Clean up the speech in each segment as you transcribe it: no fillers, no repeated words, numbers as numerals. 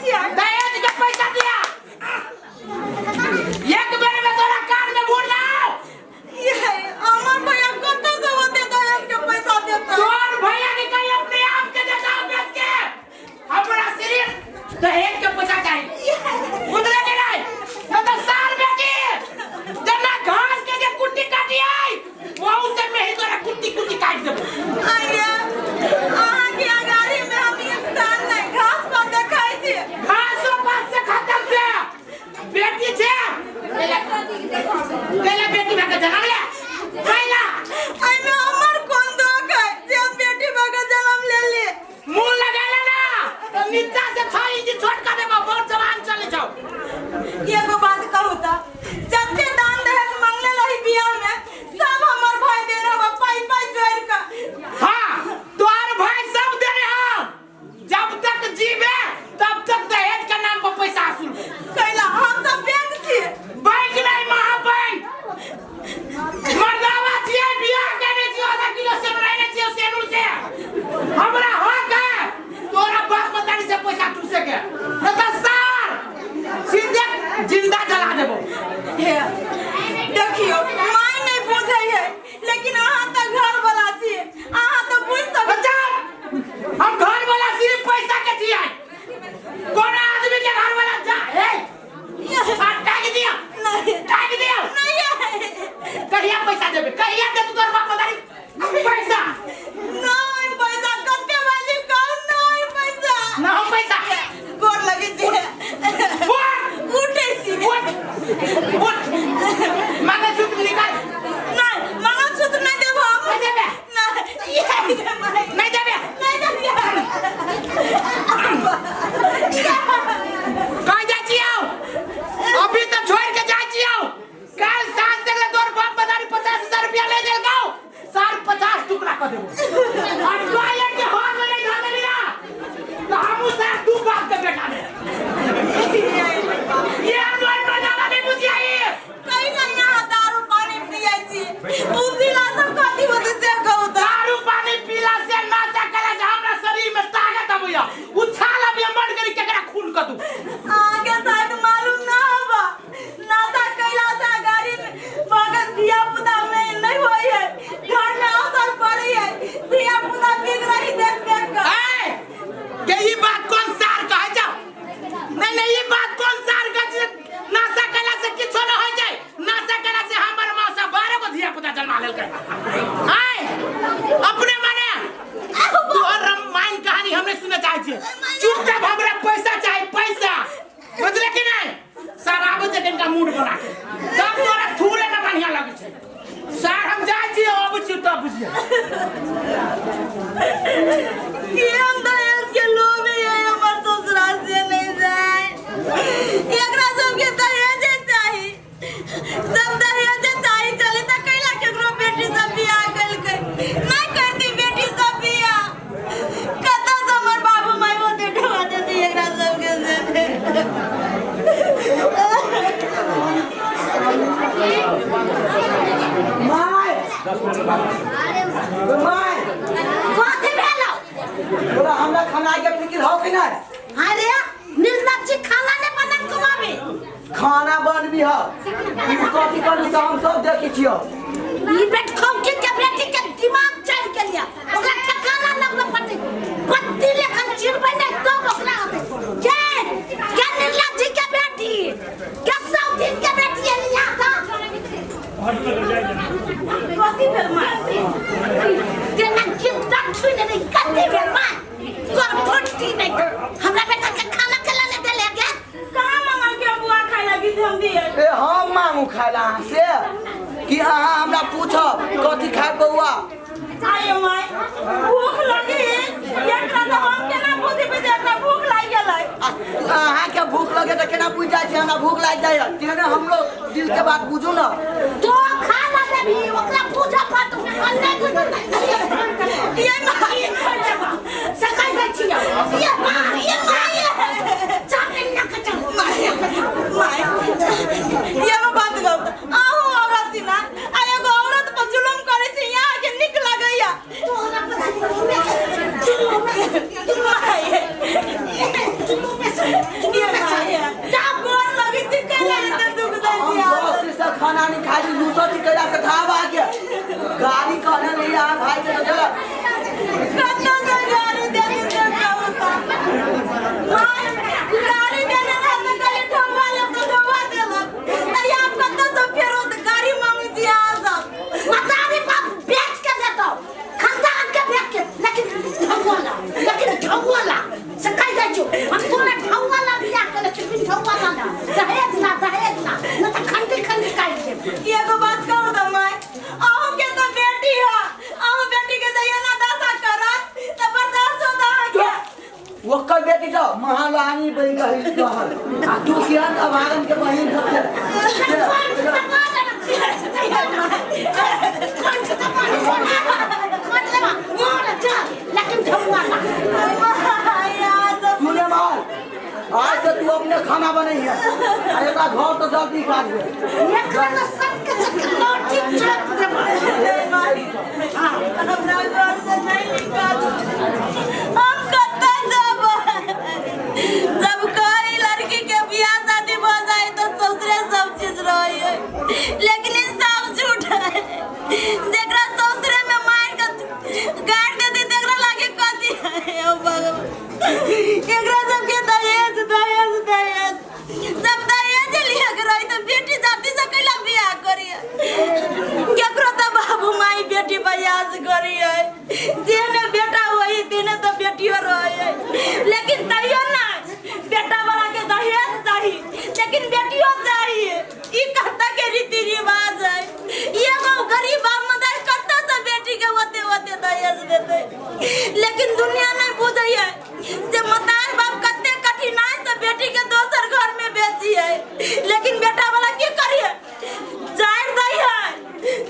छियै। दहेज के पैसा दिया। एक बेर में तोरा कान में भूर लाओ। ये हमर भैया कतऽ से ओते दहेज के पैसा देतै? तोर भैया के कहीं अपने आप के देता बेच के। हमरा सिर्फ दहेज के पैसा चाहिए, बुझले कि नहीं? न तो सार बेटी जना घास के जे कुट्टी काटी आई वहू से में ही तोरा कुट्टी कुट्टी काट देबो। आइए, अहाँके अगाड़ी में हम इंसान नहीं, घास पर देखै छी। घासो पात से खत्म छे बेटी छे। पहले बेटी भाग जन्म ले पहला। एहिमे हमर कोन दोख है जे हम बेटी भऽ कऽ जन्म लेली? मुंह लगेले ना तो नीचा से 6 इंच छोट कर देबो, बहुत जवान चले जाओ। एगो बात कहू तऽ, जते दान दहेज मंगले रही बियाह में, सब हमर भाई देने हवा, पाई पाई जोड़ कऽ। हाँ, तोहर भाई सब देने हो। जब तक जीवे तब तक दहेज के नाम पर पैसा वसूल। कैला हम सब बैंक छी? बैंक नहीं, महाबैंक। मर्दावा छियै, बियाह केने छियै, आधा किलो सेनुर आने छियै, सेनुर से हमरा हक है तोरा बाप मतारी से पैसा चूसे के, नहीं तो सार सीधे जिंदा जला देबो। हे देखियो, माय नहीं बुझै है, लेकिन अहाँ तऽ घर वाला छी, अहाँ तऽ बुझ सकै। बच्चा, हम घर वाला सिर्फ पैसा के छियै। कोनो आदमी के घर वाला जा हे टाइग दिया। नहीं। टाइग दिया। नहीं। कहिया पैसा देबे? कहिया दे तू तोर बाप मतारी पैसा? नहीं पैसा, कते बाजी कहू, नहीं पैसा। ना हम पैसा। गोर लगै छी। उठ। उठै छी। उठ उठ, मंगलसूत्र निकाल। नहीं, मंगलसूत्र नहीं देब हम। नहीं देबे? नहीं, ये माय। नहीं देबे? नहीं देब। कहाँ जाइ छियौ? अभी तो छोड़ के जाइ छियौ, काल साँझ तक ले तोर बाप मतारी 50,000 रुपया ले देलकौ, सार 50 टुकड़ा कर देबो। और टॉयलेट के हॉल में नहीं धर देली ना तो हमू सार दू बाप के बेटा ने ये हम लोग मर्दावा नहीं बुझियाई। कहीं ना यहाँ दारू पानी पियै छी, उ पीला सब कथी होतै से कहू तऽ। दारू पानी पीला से, नशा कला से हमरा शरीर में ताकत अबैया, उछाल अबैया, मर गरी केकरा खून कर दू। अहाँके शायद मालूम ना होबा, नशा कैला से गाड़ी में मगर धिया पुता में नहीं होई है, घर में असर पड़े है, धिया पुता बिगड़ै देख देख कऽ। ए, के ई बात कोन सार कहै छौ? नहीं नहीं, ई बात कोन सार कहै छै? नशा कयला से किछो न होइ छै। नशा कयला से हमर मौसा 12 गो धिया पुता जन्मा लेलकै। आय अपने मने तोहर रामायण कहानी हम नहीं सुनना चाहै छियै। चुपचाप हमरा पैसा चाही, पैसा, बुझले कि नहीं? सार आबै छै कनिका मूड बना के, तब तोरा थूरे न बढ़िया लगै छै। सार हम जाइ छियै, अबै छियै तब बुझियै। कि हम दहेज के लोभ है, हमर ससुराल से नहीं जाए। एकरा सबके दहेजे चाही, सब दहेजे चाही। चली तऽ कैला केकरो बेटी सब बियाह केलकै? नहीं करती बेटी सब बियाह। कतऽ से हमर बाबू माय ओते ढोआ देती एकरा सबके से? My, my. कथी भेलौ? तोरा हमरा खाना के फिक्र हो कि नहीं? अरे निर्लज्जी, खाना ने बना खुआबे। खाना बनबी हो, तू कथी करू से हम सब देखी छियो। ई बेट खौकी के बेटी के दिमाग चढ़ के लिया, ओकरा ठिकाना लगबे पड़तै। पत्ती लेखन चिरबै नै तब ओकरा होतै। के के निर्लज्जी के बेटी, के सौतीन के बेटी एली यहाँ तऽ कथी भेल माय? केना गिरदन छुइ ने। कथी भेल माय? तोर फुट्टी नहि तऽ हमरा बेटा के खाना केला ने देले गे? कहाँ मंगल के बुआ खाय लगी हम दिए? ए, हम मांगू खाय ला अहाँ से कि अहाँ हमरा पूछब कथी खाय बौआ? आये माय, भूख लगी एकरा तऽ हम केना बुझबै जे एकरा भूख लागि गेलै? आ अहाँके भूख लगे तऽ केना बुझि जाइ छै हमरा भूख लागि जाइए? तेहने हमरो दिल के बात बुझू ने। तो खाना देबही, ओकरा पूजा पाठ नहि बुझतै। ये माय। सकाइ जाइ छियौ। ये माँ, ये माँ, ये चाहे न कचौ। माय, माय, एगो बात कहू तऽ, अहूँ औरत छी ना, आ एगो औरत पर जुलुम करै छी, अहाँके नीक लगैया? तोरा पता नहीं। माय। रानी बन गई रहल आ तू केहन अभागन के बहिन सब सुने माल आज से तू अपने खाना बनैहे आ एकरा घर तो जल्दी काट दे। हमरा घर से नहीं निकाल, हम कत्ता जब जब कोई लड़की के बियाह शादी भ जाए तो ससुरे सब चीज रही है, लेकिन ई सब झूठ है। जेकरा ससुरे में मार के गाड़ देती तेकरा लागे कथी है। ओ भगवान, एकरा सबके दहेज दहेज दहेज सब दहेज लिया के रही तो बेटी जाति से कैला बियाह करिए? केकरो तो बाबू माई बेटी बयास करिए, जेने बेटा होई तेने तो बेटियो रहे, लेकिन तैयो ना बेटा वाला के दहेज चाही लेकिन बेटियो चाहिए। ई कत्ता के रीति रिवाज है? एगो गरीब बाप मदार कत्ता से बेटी के होते होते दहेज देते, लेकिन दुनिया नहीं बुझै है जे मतार बाप कते कठिनाई से बेटी के दोसर घर में बेची है, लेकिन बेटा वाला की करिए? जाड़ दै है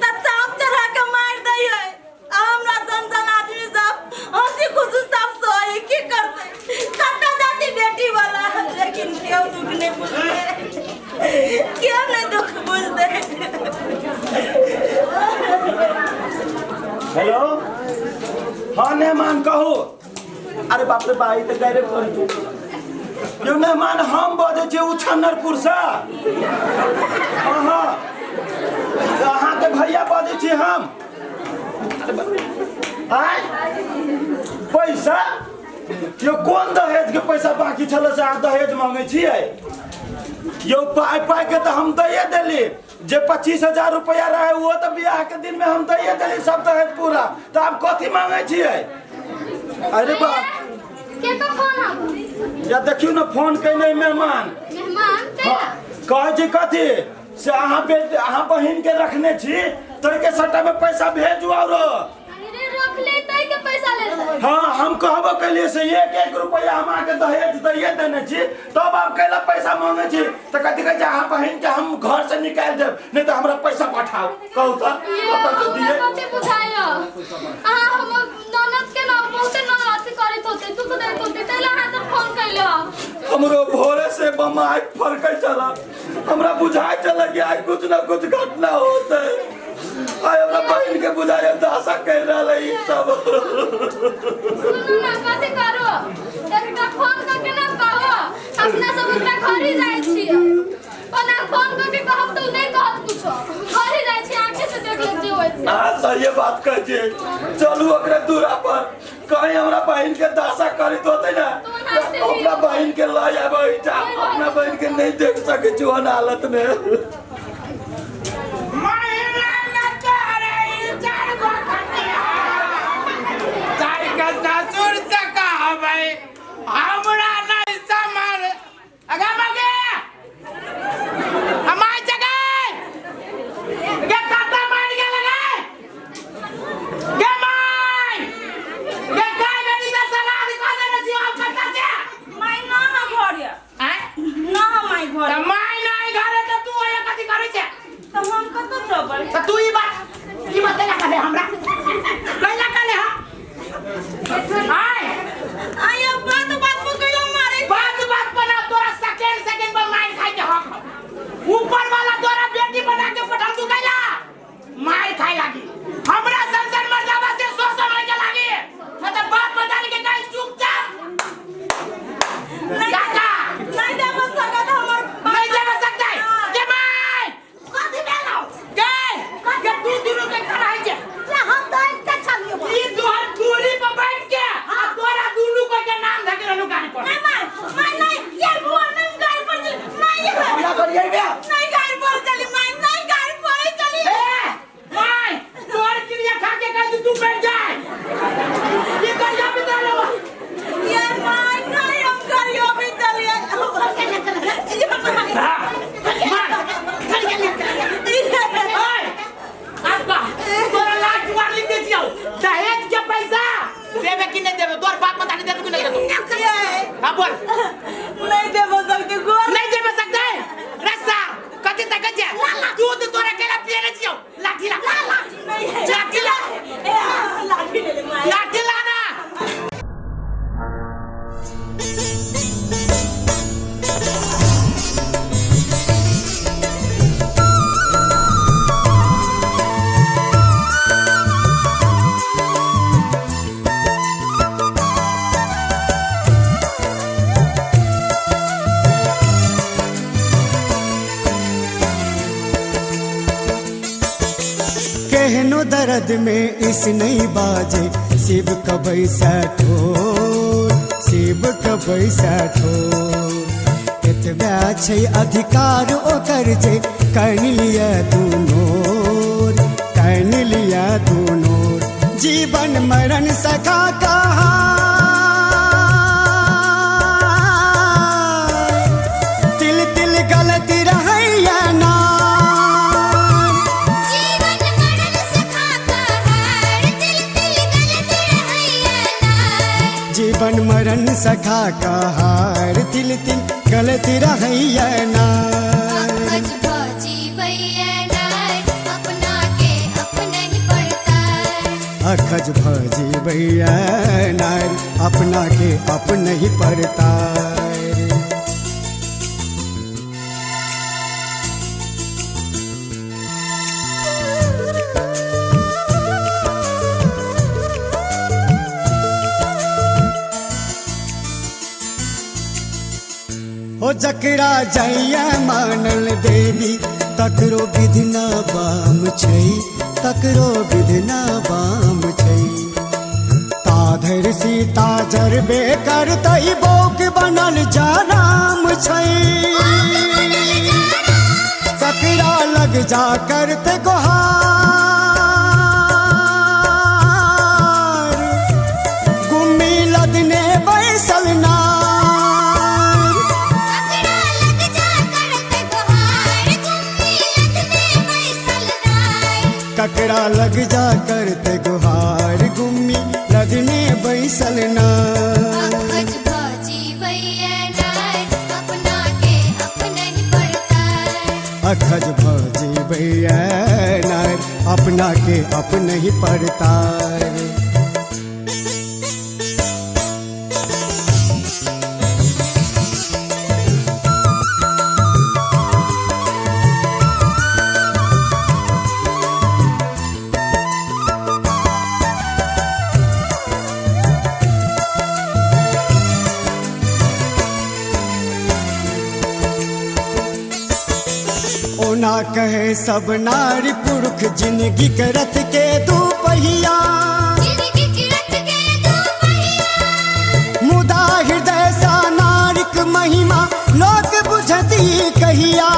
त चाप चढ़ा के मार दै है। आ हमरा सन सन आदमी सब हंसी खुशी सब सोए की करते? कत्ता जाती बेटी वाला, लेकिन क्यों दुख नहीं बुझते, क्यों नहीं दुख बुझते। हेलो हाँ मेहमान कहू। अरे बाप रे बाई तऽ डायरेक्ट करै छै। यौ मेहमान हम बजै छी उछन्नरपुर से। हाँ हाँ अहाँके भैया बजै छी हम। आय पैसा यौ कोन दहेज के पैसा बाकी छलै से अहाँ दहेज मांगै छियै? यौ पाइ पाइ के तऽ हम दैये देली, जे 25,000 रुपया रहे वो तऽ बियाह के दिन में हम दैये देली सब दहेज पूरा, तऽ आब कथी मांगै छियै? अरे बा के का फोन आबो? या देखियौ ने फोन कैने मेहमान। मेहमान हाँ, कहै छी कथी से अहाँ बेट अहाँ बहिन के रखने छी तोहके सट्टा में पैसा भेजू औरो। अरे रख ले तई के पैसा ले ले। हाँ हम कहबो कैलिए से एक एक रुपया हम अहाँके दहेज दैये देने छी, तब आब कैला पैसा मांगे छी? तऽ कथी कहै छै अहाँ बहिन के हम घर से निकालि देब, नहीं तऽ हमरा पैसा पठाउ। कहू तऽ ये कतऽ से हमरा दियै? कथी बुझाइयो? अहाँ हमर ननद के ना बहुते ननद अथी करैत होते, दुख दैत होते, तै ला अहाँ के फोन कैले हम। हमरो भोरे से बमाइ फरकै छला, हमरा बुझाइ छला कि आइ कुछ न कुछ घटना होतै। आइ हमरा बहिन के बुझाइ दशा कहि रहल है ई सब। सुनू ना कथी करो, एकटा फोन करके ना कहो अपना सब ओकरा घर ही जाइ छियै। ओना फोन करके कहब तऽ उ नहीं कहत कुछो, घर ही जाइ छियै आंखें से देख लेब जे होइत छै। अहाँ सही बात कहै छियै, चलू ओकरे दूरा पर कहीं हमरा बहिन के दशा करैत होतै ने अपना बहिन के लऽ आयब एहिठाम, अपना बहिन के नहीं देख सकै छी ओहन हालत में। महिला न चार गो खटिया जाय के ससुर से कहबै हमरा नहीं समर अगा मगे हमार जगह गे कत्ता मार गेल गे गे माय गे काय बेरी के सलाद खा देने छी हम कत्ता छै। माय ना हा घर या आँय ना हा माय घर तऽ माय नहीं घरे तऽ तू ओए कथी करै छै? तऽ हम कतऽ जेबै? तऽ तू ई बात कैला कहले हमरा? कैला कहले हा? आय आय बात बात पर कैला केहनो दर्द में इस नहीं बाजे शिव कबै ठोर, शिव कबै ठोर। एतबे छै अधिकार ओकर जे कनि लिअ दुनोर, कनि लिअ दुनोर। जीवन मरण सखा कहा, तिल तिल गलती रहैया ना। जीवन मरण सखा कहार, तिल तिल गलत रहैया नार। जीवन मरण सखा कहार, तिल तिल गलती रहैया ना। अखज भऽ जीवैया नार, अपना के अपनहि परतार। अखज भऽ जीवैया नार, अपना के अपनहि परतार। हो जकरा जैया मानल देवी, तकरो विधि न बाम छै, तकरो विधि न बाम छै। ताधरि सीता जरबे करतै बौक बनल जा राम छै। ककरा लग जा करते गोहार, गुम्मी लदने बैसल नार। ककरा लग जा करत गोहार, गुम्मी लदने बैसल नार। ककरा लग जा करते गोहार, गुम्मी लदने बैसल नार। अखज भऽ जीवैया नार, अपना के अपनहि परतार। अखज भऽ जीवैया नार, अपना के अपनहि परतार। ओना कहे सब नारी पुरुष जिंदगी के रथ के दू पहिया, जिनगी के रथ के दू पहिया। मुदा हृदय सा नारिक महिमा लोक बुझती कहिया।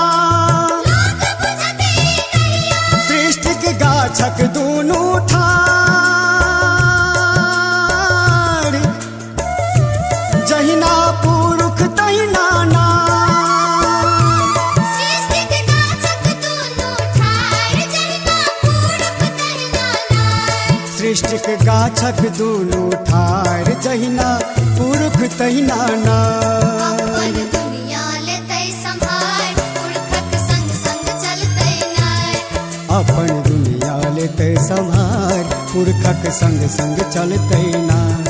लोक बुझती कहिया। सृष्टिक गाछक दुनू ठार, जहिना पुरुष तहिना नार। सृष्टिक गाछक दुनू ठार, जहिना पुरुख तहिना नार। सृष्टिक गाछक दुनू ठार, जहिना पुरुष तहिना नार। अपन दुनिया लेतै सम्हार, पुरखक संग संग चलतै नार। अपन दुनिया लेतै सम्हार, पुरखक संग संग चलतै नार।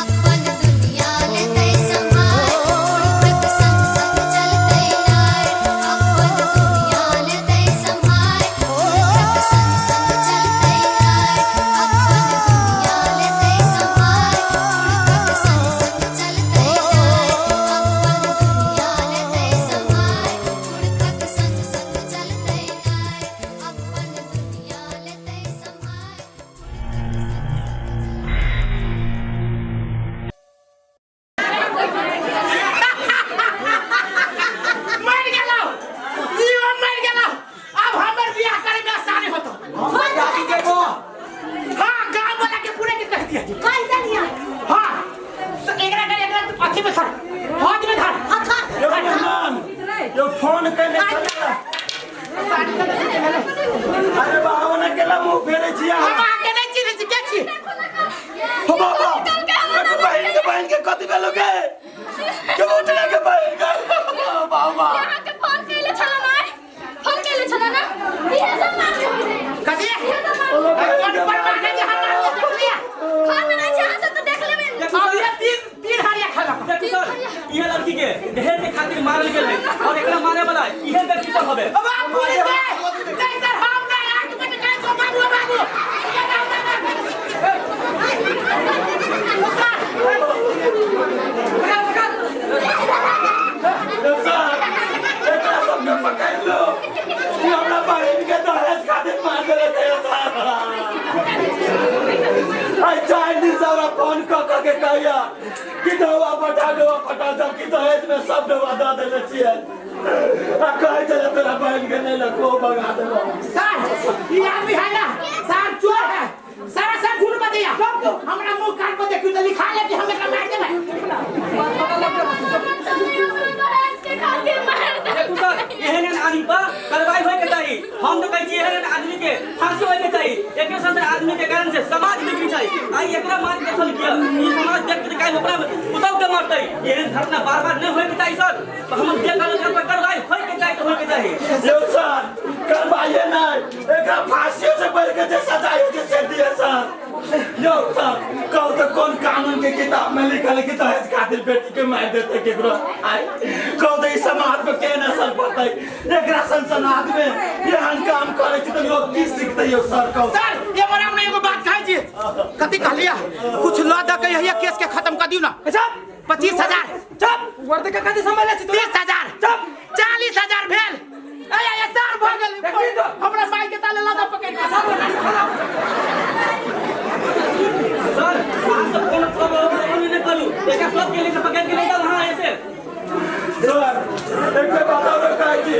अपन दुनिया लेतै सम्हार, पुरखक संग संग चलतै नार। अपन दुनिया लेतै सम्हार, पुरखक संग संग चलतै नार। अपन दुनिया लेतै सम्हार, पुरखक संग संग चलतै नार। अपन दुनिया लेतै सम्हार, पुरखक संग संग चलतै नार। अपन दुनिया लेतै सम्हार, पुरखक संग संग चलतै। मर गेलौ, जीवन मर गेलौ। अब हमर बियाह करे में आसानी होतो। दादी देबो। हाँ, गांव वाला के पूरे के कह दिया। कहि देलियै। हाँ, तो एकरा के एकरा अथी में धर, हाथ में धर। यौ मेहमान, यौ फोन केने छलै। अरे बाबा ने केला मुँह फेरै छी हम अहाँ? अहाँके नहि चिन्है छी, के छी? हो बाबा, एकर बहिन के कथी भेलो गे? के उठले के बहिन के? बाबा अहाँके फोन कैले छल ना? फोन कैले छल ना? इहे सब मार कथी? इहे सब मार कोन परवाना जे हम मारलियै देख लिया? घर में नहीं छै, अहाँ सब तऽ देख लेबै। अब ये तीन तीन हरिया खेलक। देखू सर, इहे लड़की के दहेज के खातिर मारल गेल है और एकरा मारे वाला इहे व्यक्ति सब हवे। अब आप पुलिस के नहीं सर, हम नहीं आंख में निकाल दो। बाबू बाबू, सर, एकरा सबके पकड़ि लो। ई हमरा बहिन के दहेज खातिर मार देलकै सर। जबकि दहेज में सब देवा दऽ देने छियै आ कहै छै जे तोरा बहिन के नहि लखो भगा देबो। सर, ये आदमी है ना सर, चोर है सारा। सर, झूठ बतैया। हमरा मुंह कान पर देखियो तो लिखा ले कि हम एकरा मार देबै। के खातिर मार दे। देखू सर, एहन एहन आदमी पर कार्रवाई होय के चाही। हम तो कहै छी एहन एहन आदमी के फांसी होय के चाही। एके सन आदमी के कारण से समाज बिगड़ी छै। आई एकरा मार के देखल किया ई समाज देख के काल्हि ओकरा पुतौ के मारतै। एहन घटना बार बार नहीं होय के चाही सर। तो हम जे कहल ओकरा पर कार्रवाई होय के चाही तो होय के चाही। यौ सर, करवाइए नहीं, एकरा फांसियो से बढ़ के जे सजा होइ छै से दिए सर। यौ सर, कहू तऽ कोन कानून के किताब में लिखल है कि दहेज खातिर बेटी के मार देते केकरो? आय कहू तऽ ई समाज पर केहन असर पड़तै? एकरा सन सन आदमी एहन काम करै छै तऽ लोग की सीखतै यौ सर, कहू। सर, ये बड़ा हमरा एगो बात कहै छी। कथी कहलिया? कुछ ल द के यही केस के खत्म कर दियो ना। चुप। 25,000। चुप, वर्द के कथी संभाले छी तू? 30,000। चुप। 40,000 भेल। ए ए सर, भऽ गेल। हमरा माई के ताले लगा पकड़ के। सर, अहाँ सब कोनो प्रॉब्लम नहीं करू। एकरा सब के लेके पकड़ के ले जाओ वहाँ ऐसे। सर, एक बात और कहै छी,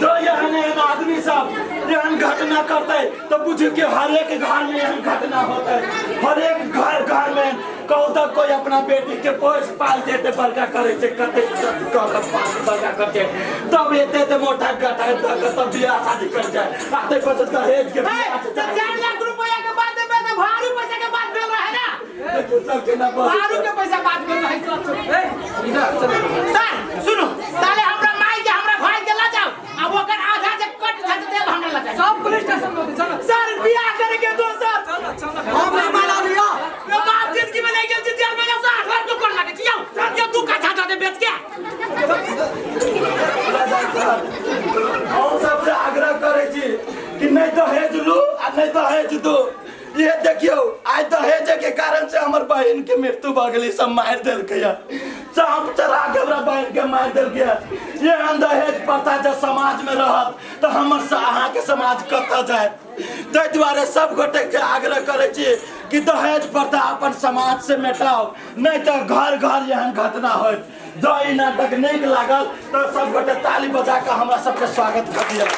जो एहन एहन आदमी सब एहन घटना करतै तऽ बुझू कि हरेक घर में एहन घटना होतै। हरेक घर घर में कहू तऽ कोई अपना बेटी के पोस पाल के एते बड़का करै छै, कते कऽ के पाल बड़का करै छै, तब एते एते मोटा गठा दऽ के तब बियाह शादी करै छै आ ताहि पर से दहेज के बियाह तऽ 4 लाख रुपया के बात में तऽ भारू पैसा के बात भेल रहे ना। देखियौ सब केना बजै छै। भारू के पैसा बात भेल रहे सर। ए, इधर चलो। सर सुनू, ताले हमरा माई के हमरा भाई के ला जाओ आ ओकर आधा जे कट छै देल हमरा ला जाओ। सब पुलिस स्टेशन में होते, चलो। सर, बियाह करे के दो सर। चलो चलो। हम नहीं माना लिया। ये बाप जिंदगी में नहीं गेल छी जेल में। जाओ सर, घर तो कर लागे छी। जाओ, ये दू कट्ठा दे दे बेच के। हम सबसे आग्रह करै छी कि नहि दहेज लू आ नहि दहेज दू। ये देखियौ, आइ दहेज के कारण से हमर बहिन के मृत्यु भऽ गेलै। सब मारि देलकै, चाँप चढ़ा के हमरा बहिन के मारि देलकै। एहन दहेज प्रथा जब समाज में रहत तऽ हमर अहाँके समाज कतऽ जायत? ताहि दुआरे सब गोटे के आग्रह करै छी कि दहेज प्रथा अपन समाज से मेटाउ, नहि तऽ घर घर एहन घटना होयत। जँ ई नाटक नीक लागल तऽ सब गोटे ताली बजा कऽ हमरा सबके स्वागत कऽ दिअ।